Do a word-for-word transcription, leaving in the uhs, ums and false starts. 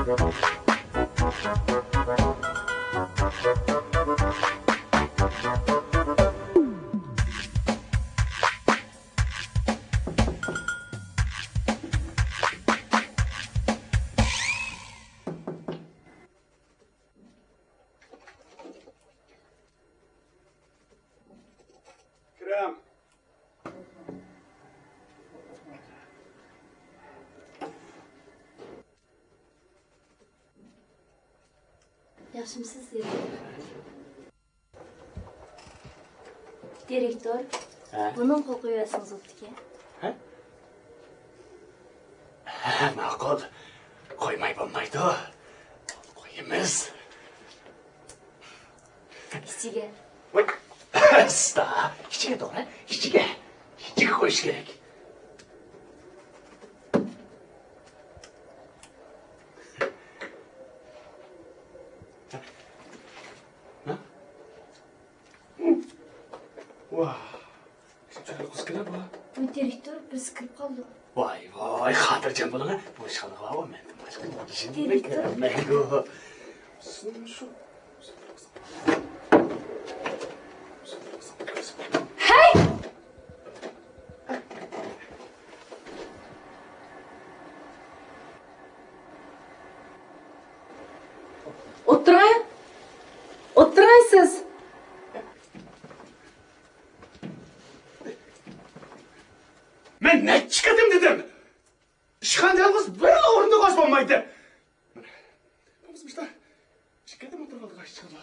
كىرىڭ. ياخشىمۇسىز، دىرېكتور؟ دىرېكتور، ھە؟ بۇنىڭغا قول قويۇۋەتسىڭىز بوپتىكەن. ھە؟ ھە، ماقۇل. قويماي بولمايدۇ. قويىمىز. ئىچىگە. ۋاي، ئاستا. ئىچىگە توغرا. ئىچىگە. ئىچىگە قويۇش كېرەك. ھە؟ ۋاھ. شۇنچىلىك قىز كېلە بۇ. ۋاي، دىرېكتور، بىرسى كىرىپ قالدى. ۋاي، ۋاي، خاتىرجەم بولۇڭ، ھە. بۇ ئىشخانىغا ئاۋۇ مەندىن باشقا ھېچكىم كىرمەيدۇ. ھەي! ئولتۇرۇڭ! ئولتۇرۇڭ سىز! مەن نەچچە قېتىم دېدىم! ئىشخانىدا يالغۇز بىرلا ئورۇندۇققا ئاز بولمايدۇ. بولمىسا مۇشتا ئىككى قېتىم ئولتۇرۇۋالدۇق، ئاش چىقىدۇ.